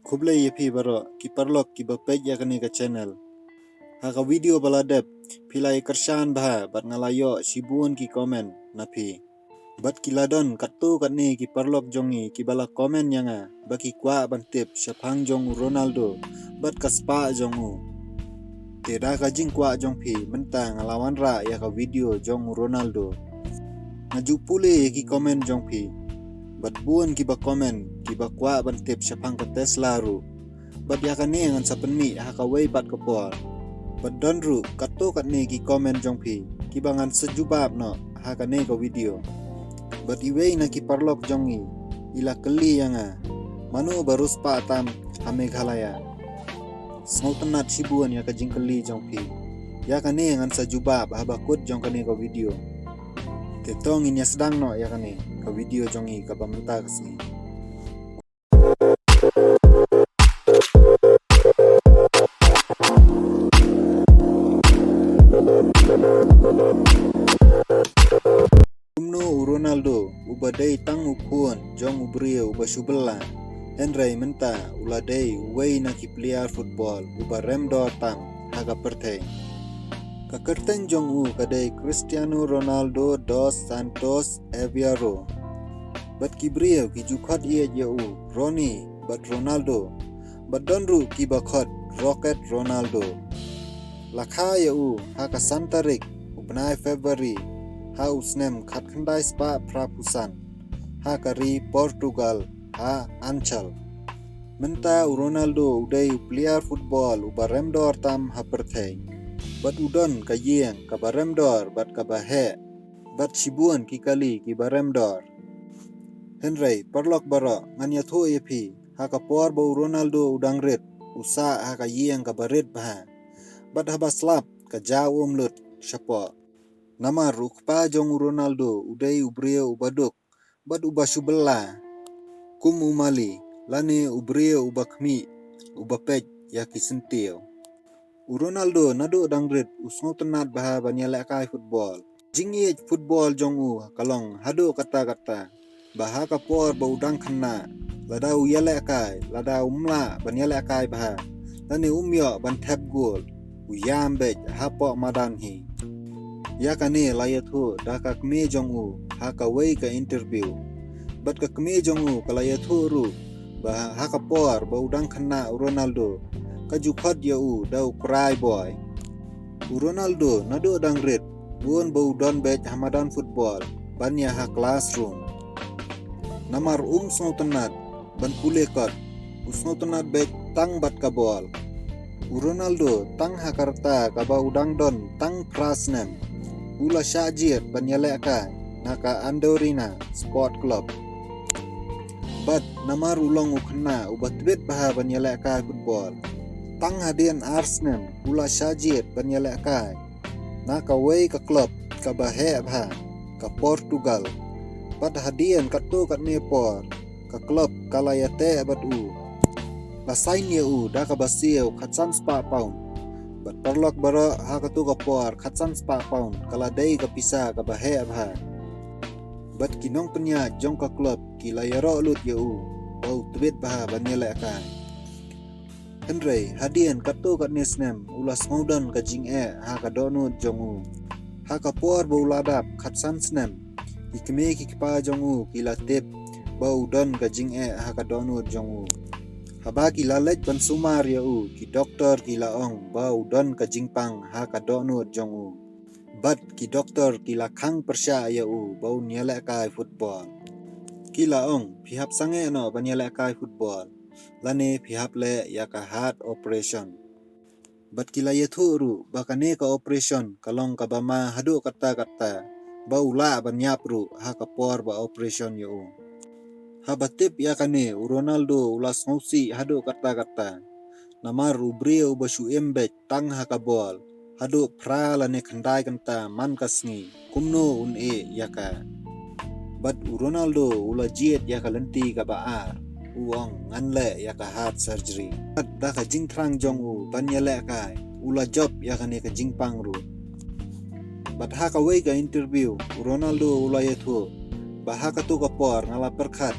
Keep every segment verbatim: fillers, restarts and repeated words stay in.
Khublei ïa phi baroh ki paralok kiba peit ïa kane ka channel. Ha ka video ba la dep, phi la ïa kyrshan bha bad nga la ïoh shibun ki comment na phi. Bad ki la don katto katne ki paralok jong ngi kiba la comment ïa nga ba ki kwah ban tip shaphang jong u Ronaldo bad ka spah jong u. Te da ka jingkwah jong phi mynta nga la wanrah ïa ka video jong u Ronaldo. Nga ju pule ïa ki comment jong phi. Bad bun kiba comment kiba kwah ban tip shaphang ka Tesla ruh. Bad ïa kane ngan sa pynmih ha kawei pat ka por. Bad don ruh katto katne ki comment jong phi kiba ngan sa jubab noh ha kane ka video. Bad iwei na ki paralok jong ngi i la kylli ïa nga, mano ba riewspah tam ha Meghalaya? Sngewtynnat shibun ïa ka jingkylli jong phi. Ïa kane ngan sa jubab haba kut jong kane ka video. Te to ngin ïa sdang noh ïa kane ka video jong ngi kaba mynta ka sngi. Kumno u Ronaldo uba dei tang u khun jong u briew uba shu bylla, hynrei mynta u la dei uwei na ki player football uba rem dor tam ha ka pyrthei. Ka kyrteng jong u ka dei Cristiano Ronaldo dos Santos Aveiro. Bad ki briew ki ju khot ïeit ïa u Ronnie bad Ronaldo. Bad don ruh kiba khot Rocket Ronaldo. La kha ïa u ha ka san tarik u bnai February ha u snem khatkhyndai spah phraphew san ha ka ri Portugal ha Anchal. Mynta u Ronaldo u dei u player football uba rem dor tam ha pyrthei. Bad u don ka ïing kaba rem dor bad kaba heh. Bad shibun ki kali kiba rem dor. Hynrei paralok baroh, ngan ïathuh ïa phi, ha ka por ba u Ronaldo u dang rit, u sah ha ka ïing kaba rit bha. Bad haba slap ka jaw um lut shapoh. Namar u kpa jong u Ronaldo u dei u briew uba duk bad uba shu bylla kum u mali lane u briew uba khmih, uba peit ïa ki syntiew. U Ronaldo naduh dang rit u sngewtynnat bha ban ïalehkai football. Jingïeit football jong u ka long haduh katta katta ba ha ka por ba u dang khynnah, lada u ïalehkai, lada um lah ban ïalehkai bha, lane um ïoh ban thep gol, u ïam beit hapoh madan hi. Ïa kane la ïathuh da ka kmie jong u ha kawei ka interview. Bad ka kmie jong u ka la ïathuh ruh ba ha ka por ba u dang khynnah u Ronaldo, ka ju khot ïa u da u cry boy. U Ronaldo naduh dang rit, bun ba u don beit ha madan football ban ïa ha classroom. Namar um sngewtynnat ban pule kot, u sngewtynnat beit tang bad ka bol. U Ronaldo tang ha ka rta kaba u dang don tang phra snem, u la shah jied ban ïalehkai na ka Andorina Sport Club. Bad namar u long u khynnah uba tbit bha ban ïalehkai football, tang hadien ar snem u la shah jied ban ïalehkai na kawei ka club kaba heh bha, ka Portugal. Bad hadien katto katne por ka club ka la ïateh bad u. La sign ïa u da kaba siew khatsan spah pound. Bad paralok baroh, ha kato ka por khatsan spah pound ka la dei ka pisa kaba heh bha. Bad ki nongpynïaid jong ka club ki la ïaroh lut ïa u ba u tbit bha ban ïalehkai. Hynrei hadien katto katne snem u la sngewdon ka jingeh ha ka dohnud jong u. Ha ka por ba u la dap khatsan snem, ki kmie ki kpa jong u ki la tip ba u don ka jingeh ha ka dohnud jong u. Haba ki la leit ban sumar ïa u, ki doktor ki la ong ba u don ka jingpang ha ka dohnud jong u. Bad ki doktor ki la khang pyrshah ïa u ba un ïalehkai football. Ki la ong, phi hap sangeh noh ban ïalehkai football, lane phi hap leh ïa ka heart operation. Bad ki la ïathuh ruh ba kane ka operation ka long kaba ma haduh katta katta, ba u lah ban ïap ruh ha ka por ba operation ïa u. Haba tip ïa kane, u Ronaldo u la sngewsih haduh katta katta. Namar u briew uba shu im beit tang ha ka bol haduh phra lane khyndai kynta man ka sngi, kumno un ïeh ïa ka. Bad u Ronaldo u la jied ïa ka lynti kaba ar, u ong, ngan leh ïa ka heart surgery. Bad da ka jingthrang jong u ban ïalehkai, u la jop ïa kane ka jingpang ruh. Bad ha kawei ka interview, u Ronaldo u la ïathuh ba ha kato ka por nga la pyrkhat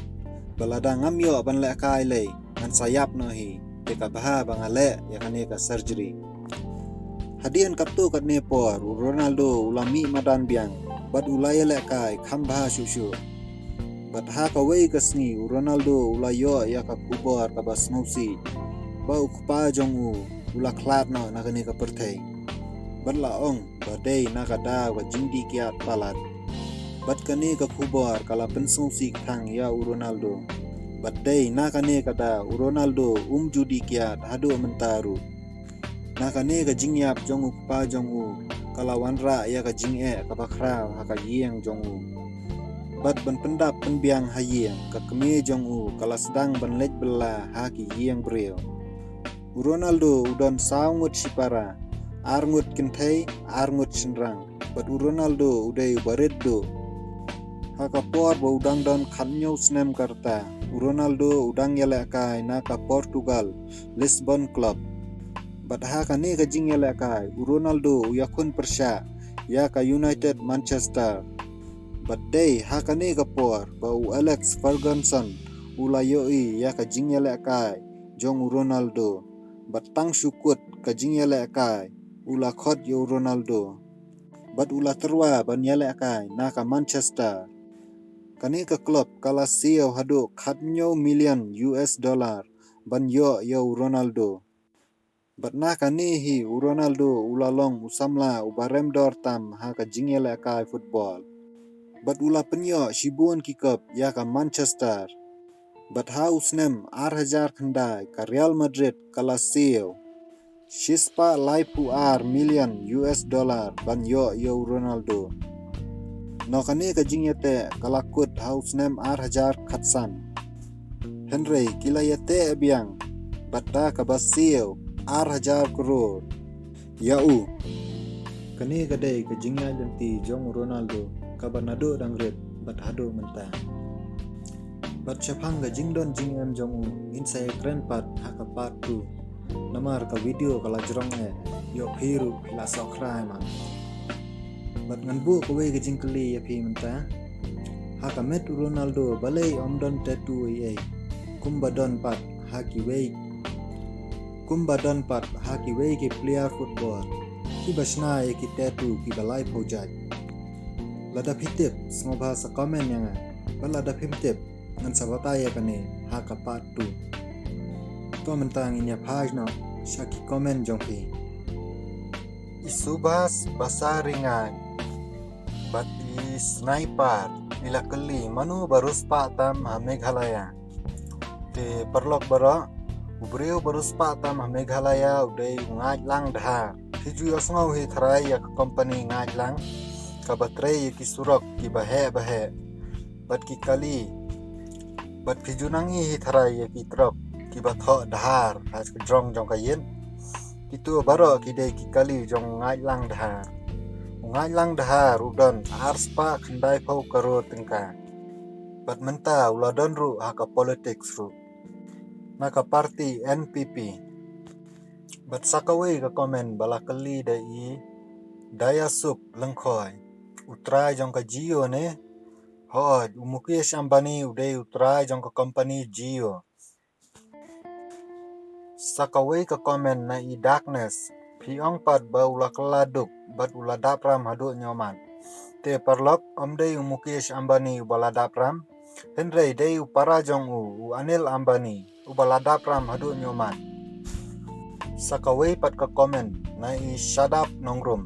ba lada ngam ïoh ban lehkai lei, ngan sa ïap noh hi, te ka bha ba nga leh ïa kane ka surgery. Hadien katto katne por, u Ronaldo u la mih madan biang, bad u la ïalehkai kham bha shuh shuh. Bad ha kawei ka sngi u Ronaldo u la ïoh ïa ka khubor kaba sngewsih ba u kpa jong u u la khlad noh na kane ka pyrthei. Bad la ong ba dei na ka daw ka jingdih kiad palat. Bad kane ka khubor ka la pynsngewsih tang ïa u Ronaldo. Bad dei na kane ka daw u Ronaldo um ju dih kiad haduh mynta ruh. Na kane ka jingïap jong u kpa jong u ka la wanrah ïa ka jingeh kaba khraw ha ka ïing jong u. Bad ban pyndap pynbiang ha ïing, ka kmie jong u ka la sdang ban leit bylla ha ki ïing briew. U Ronaldo u don saw ngut shipara, ar ngut kynthei, ar ngut shynrang. Bad u Ronaldo u dei u barit duh. Ha ka por ba u dang don khathynñiew snem ka rta, u Ronaldo u dang ïalehkai na ka Portugal Lisbon Club. Bad ha kane ka jingïalehkai, u Ronaldo u ïakhun pyrshah ïa ka United Manchester. Bad dei ha kane ka por ba u Alex Ferguson u la ïohi ïa ka jingïalehkai jong u Ronaldo. Bad tang shu kut ka jingïalehkai u la khot ïa u Ronaldo. Bad u la tyrwa ban ïalehkai na ka Manchester. Kane ka club ka la siew haduh khathynñiew million U S dollar ban ïoh ïa u Ronaldo. Bad na kane hi u Ronaldo u la long u samla uba rem dor tam ha ka jingïalehkai football. Bad u la pynïoh shibun ki cup ïa ka Manchester. Bad ha u snem ar hajar khyndai ka Real Madrid ka la siew shispah laiphew ar million U S dollar ban ïoh ïa u Ronaldo. Noh kane ka jingïateh ka la kut ha u snem ar hajar khatsan. Hynrei ki la ïateh biang bad da kaba siew ar hajar klur ïa u. Kane ka dei ka jingïaid lynti jong u Ronaldo kaba naduh dang rit bad haduh mynta. Bad shaphang ka jingdon jingem jong u ngin sa ïakren pat ha ka part two. Namar ka video ka la jrong eh, ïoh phi ruh phi la sohkhrai man. Bad ngan buh kawei ka jingkylli ïa phi mynta. Ha ka met u Ronaldo balei um don tattoo ei ei kumba don pat ha kiwei, kumba don pat ha kiwei ki player football kiba shna ïa ki tattoo kiba laiphew jait. Lada phi tip, sngewbha sa comment ïa nga. Bad lada phim tip, ngan sa batai ïa kane ha ka part two. To mynta ngin ïa phai noh sha ki comment jong phi. I Subhas Basaringan bad i Sniper i la kylli, mano ba riewspah tam ha Meghalaya? Te paralok baroh, u briew ba riewspah tam ha Meghalaya u dei u Ngaitlang Dhar. Phi ju ïohsngew hi tharai ïa ka company Ngaitlang kaba trei ïa ki surok kiba heh ba heh bad ki kali. Bad phi ju nang ïohi hi tharai ïa ki trok kiba thoh dhar ha ka jrong jong ka ïit. Kito baroh ki dei ki kali jong u Ngaitlang Dhar. U Ngaitlang Dhar u don arspah khyndaiphew karor tyngka. Bad mynta u la don ruh ha ka politics ruh na ka party N P P. Bad sa kawei ka comment ba la kylli da i Dayasuk Lyngkhoi, u trai jong ka Jio ne? Hooid, u Mukesh Ambani u dei u trai jong ka company Jio. Sa kawei ka comment na i Darkness, phi ong pat ba u la kylla duk bad u la dap ram haduh ñiewmat. Te paralok, um dei u Mukesh Ambani uba la dap ram, hynrei dei u para jong u, u Anil Ambani, uba la dap ram haduh ñiewmat. Sa kawei pat ka comment na i Shadap Nongrum,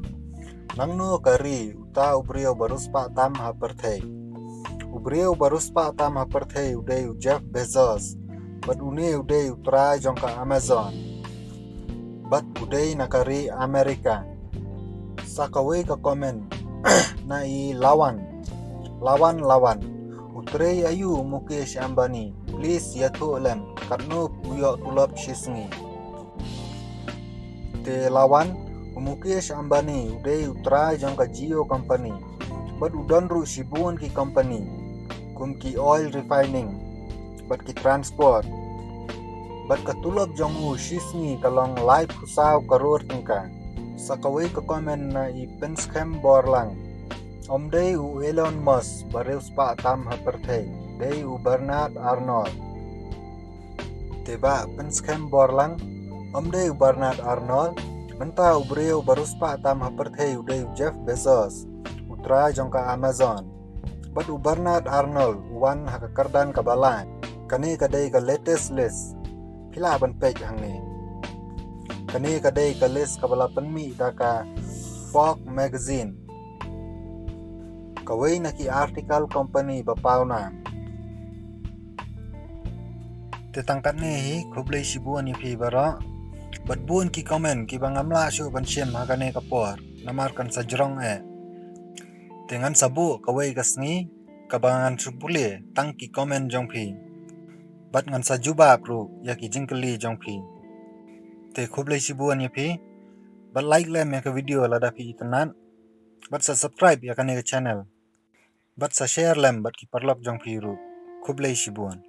nangno ka ri uta u briew ba riewspah tam ha pyrthei? U briew ba riewspah tam ha pyrthei u dei u Jeff Bezos. Bad une u dei u trai jong ka Amazon. Bad u dei na ka ri America. Sa kawei ka comment na i Lawan. Lawan, Lawan, u trei aïu u Mukesh Ambani? Please ïathuh lem, katno u ïoh tulop shi sngi? Te Lawan, u Mukesh Ambani u dei u trai jong ka Jio company. Bad u don ruh shibun ki company kum ki oil refining bad ki transport. Bad ka tulop jong u shi sngi ka long laiphew saw karor tyngka. Sa kawei ka comment na i Pynskhem Borlang. Um dei u Elon Musk ba riewspah tam ha pyrthei, dei u Bernard Arnault. Te Te ba pynskhem bor lang, ym dei u Bernard Arnault, mynta u briew ba riewspah tam ha pyrthei u dei u Jeff Bezos, u trai jong ka Amazon. Bad u Bernard Arnault u wan ha ka kyrdan kaba lai. Kane ka dei ka latest list. Phi lah ban peit hangne. Kane ka dei ka list kaba la pynmih da ka Forbes magazine. Kawei na ki article company ba pawnam. Te tang katne hi, khublei shibun ïa phi baroh. Bad bun ki comment kiba ngam lah shuh ban shim ha kane ka por, namar kan sa jrong eh. Te ngan sa buh kawei ka sngi kaba ngan shu pule tang ki comment jong phi. Bad ngan sa jubab ruh ïa ki jingkylli jong phi. Te khublei shibun ïa phi. Bad like lem ïa ka video lada phi itynnad. Bad sa subscribe ïa kane ka channel. Bad sa share lem bad ki paralok jong phi ruh. Khublei shibun.